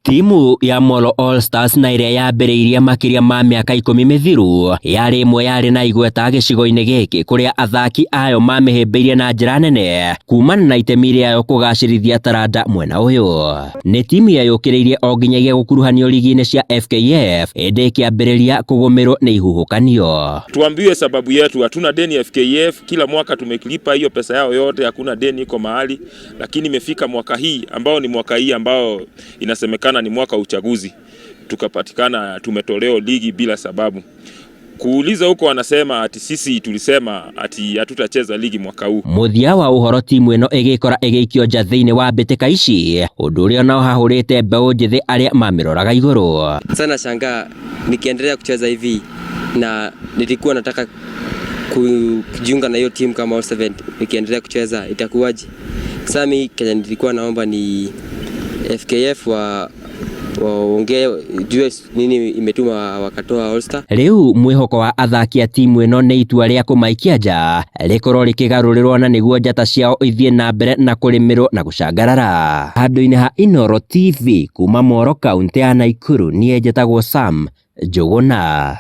Timu ya Molo All Stars na ĩrĩa yambĩrĩirie makĩria ma mĩaka 10 mĩthiru yarĩ ĩmwe yarĩ na igweta gĩcigo-inĩ gĩkĩ, kũrĩa athaki ayo mamĩhĩmbĩirie na njĩra nene kumana na itemi rĩayo kũgacĩrithia taranda mwena ũyũ. Nĩ timu yeyũkĩrĩirie o nginyagia gũkuruhanio ligi-inĩ cia FKF, ĩndĩ ĩkĩambĩrĩria kũgũmĩrwo nĩ ihuhũkanio. Tuambiwe sababu yetu, hatuna deni FKF. Kila mwaka tumekilipa hiyo pesa yao yote, hakuna deni iko mahali, lakini imefika mwaka hii ambao ni mwaka hii ambao inasemekana ni mwaka wa uchaguzi, tukapatikana tumetolewa ligi bila sababu. Kuuliza huko wanasema ati sisi tulisema ati hatutacheza ligi mwaka huu. Mũthia wa ũhoro, timu ĩno ĩgĩkora ĩgĩikio nja thĩinĩ wa mbĩtĩka ici, ũndũ ũrĩa nao hahũrĩte mbeũ njĩthĩ arĩa mamĩroraga igũrũ. Sasa nashangaa nikiendelea kucheza hivi na nilikuwa nataka kujiunga na hiyo timu kama All 7, nikiendelea kucheza itakuwaje? Sasa mi Kenya nilikuwa naomba ni FKF wa waongee jue nini imetuma wakatoa All Star. Rĩu mwĩhoko wa athaki a timu ĩno nĩ itua rĩa kũmaikia nja rĩkorwo rĩkĩgarũrĩrwo na nĩguo njata ciao ithiĩ na mbere na kũrĩmĩrwo na gũcangarara. Handũ-inĩ ha Inooro TV kuma Moro, kaũntĩ ya Nakuru, niĩ njĩtagwo Sam Njũgũna.